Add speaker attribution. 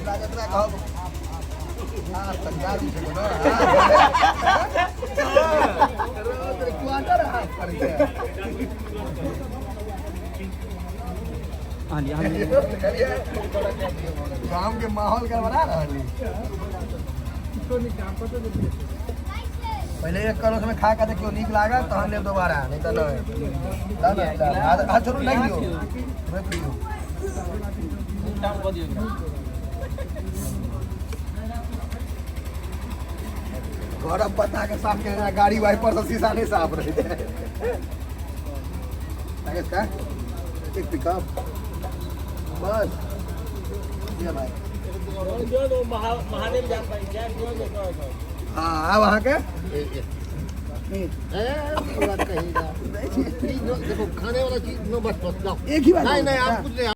Speaker 1: हमरा जतना कहब हाथ तक दारू छै ने। क्वार्टर हाथ पड़ै छै।
Speaker 2: हाँ जी, हाँ जी।
Speaker 1: गाम के माहौल गड़बड़ा रहल है। पहिले एक करोड़ में खा के देखियो, नीक लागल तहन लेब दोबारा, नहीं तऽ नहि। ना ना, हाथ छोड़ू, नहि दियौ, रोकि दियौ। गरम पत्ता के साफ केने गाड़ी वाइपर से शीशा नहीं साफ रहे। का एक पिकअप बस ये भाई। हाँ, आब अहाँके
Speaker 3: देखो, खाने वाला चीज नो, बस बस, जाओ।
Speaker 1: एक ही बार।
Speaker 3: नहीं नहीं, आप कुछ नहीं।